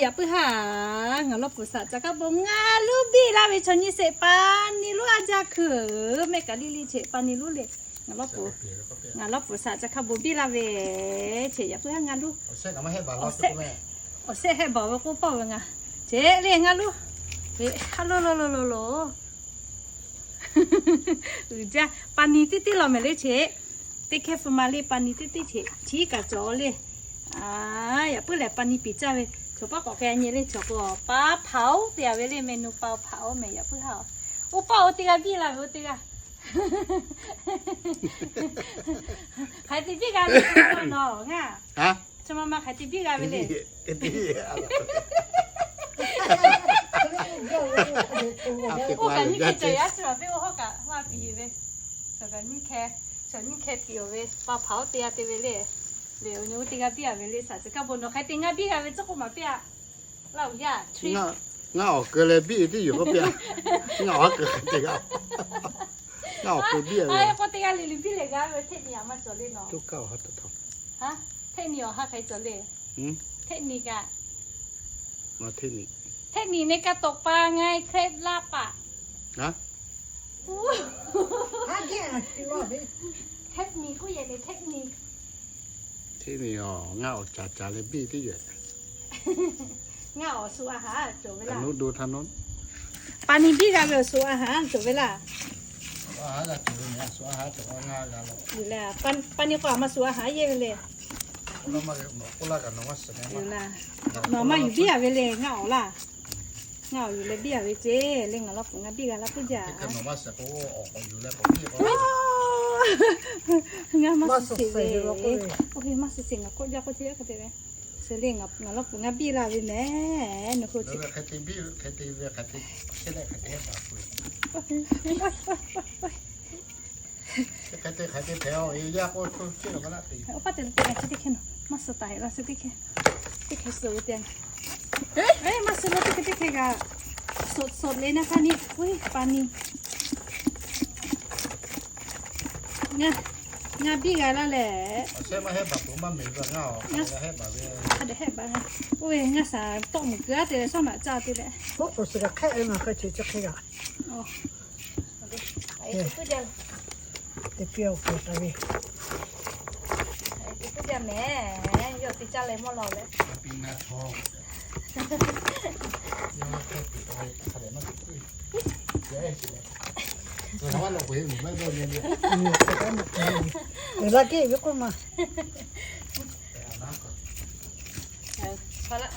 Yaꞈ puiˉ haˉ, ngaˬ lawˇ puˍ saꞈ ca hkaˆ bon ngaˬ luˇ biˇ laˇ ve chaw nyi sheˍ pa ni luˉ a jaˇ hkui, mehˆ kaꞈ liˇ liˇ cheꞈ pa ni luˉ le. Ngaˬ lawˇ puˍ, ngaˬ lawˇ puˍ saꞈ ca hkaˆ bon biˇ laˇ ve, cheꞈ yaꞈ puiˉ haˉ ngaˬ luˇ. Awˬ shehˆ hehˆ baˬ ve k'oˆ pawˆ ve ngaˬ, cheꞈ le ngaˬ luˇ. Haˉ lo lo lo lo lo. Uiˍ jaˇ, pa ni teˇ teˇ law mehˍ le cheꞈ. Teˇ hkehˇ hpu ma le pa ni teˇ teˇ cheꞈ, chiˉ kaꞈ cawˬ le. Yaꞈ puiˉ lehˬ pa ni piˍ caˇ ve, chaw paˉ k'awꞈ k'ai nyi le chaw k'o, pa hpaˍ oˇ te a ve le, mehˆ nu pa hpaˍ oˇ mehˍ yaꞈ puiˉ haˉ. Oˇ paˆ oˇ teˇ g'aˇ biˇ la ve oˇ teˇ g'aˇ. Hk'aˬ hk'e te biˇ g'a ve nawˬ ngaˇ. Chaw ma ma hk'aˬ hk'e te biˇ g'a ve le. Oˇ kaꞈ nyiˇ hkeh cawˬ yaˇ chi ma piˇ oˇ hawˉ kaꞈ maˇ piˇ ve. Chaw kaꞈ nyiˇ hkeh, chaw nyiˇ hkeh piˇ oˬ ve, pa hpaˍ oˇ te a te ve le. Le oˇ nyi oˇ teˇ g'aˇ biˇ a ve le, saꞈ ca hkaˆ bon nawˬ hk'aˬ hk'e te ngaˇ biˇ g'a ve tcuhˉ k'oˆ maˍ piˇ a. Laˇ uˬ yaˇ, ngaˇ awˬ keu leh biˇ tiˉ yoˬ k'oˆ piˇ a. Ngaˇ awˬ keu hk'e te g'a. Ngaˇ awˬ keu biˇ a ve k'o teˇ g'aˇ le le biˇ leh g'a ve hteˆ ni a maˇ cawˬ le nawˬ. Hteˆ ni awˬ ha hk'e cawˬ le. Hteˆ ni kaꞈ, hteˆ ni ne kaˇ tawꞈ pa ngaˇ hk'e laˇ paˍ. Hteˆ ni k'oˆ yehˬ le hteˆ ni. Hteˆ ni a, ngaˇ awˬ caˍ caˍ leh biˇ tiˉ yehˬ. Ngaˇ awˬ shu a haˉ cawˬ ve laˇ. Pa ni biˇ g'a ve awˬ shu a haˉ cawˬ ve laˇ. Pa ni k'o a ma shu a haˉ yehˬ ve le. Nawˬ maˇ yuˬ biˇ a ve le ngaˇ awˬ laˇ. Ngaˇ awˬ yuˬ leh biˇ a ve ceˇ le, ngaˬ lawˇ puˍ ngaˇ biˇ g'a laˇ puiˉ jaˇ. Ngaˇ maˇ suh sheˍ ve. Oˇ ve maˇ suh sheˍ ngaˬ kawˆ jaˇ k'oˆ ce k'oˆ te ve. Suh le ngaˬ lawˇ puˍ ngaˇ biˇ la ve mehˍ, nawˬ hui ce. Oˇ paˆ te te g'a chi teˇ hkeh nawˬ maˇ suh taˍ heˆ laˇ suh teˇ hkeh. Teˇ hkeh suh ve te. Maˇ suh laˇ teˇ hkeh teˇ hkeh g'a. Suh suh le naˇ hk'aˇ ni, uiˉ pa ni. Ngaˇ biˇ g'a laˇ lehˬ. Hk'a dehꞈ hehˆ baˬ. Oˇ ve ngaˇ shaˍ tawˆ muˬ kuiˬ a te leh shaˉ maꞈ caˇ te leh. Oˇ k'oˍ suh g'a hk'ehˆ ve ngaˬ hk'a cheꞈ chi hk'e g'a. Teˇ piˇ awˬ hk'e k'a ve. Teˇ piˇ jaˇ mehˍ, yawˇ te caˇ leh mawˇ law leh. Uiˍ la keˆ ve k'oˆ ma. Hk'aw laˇ.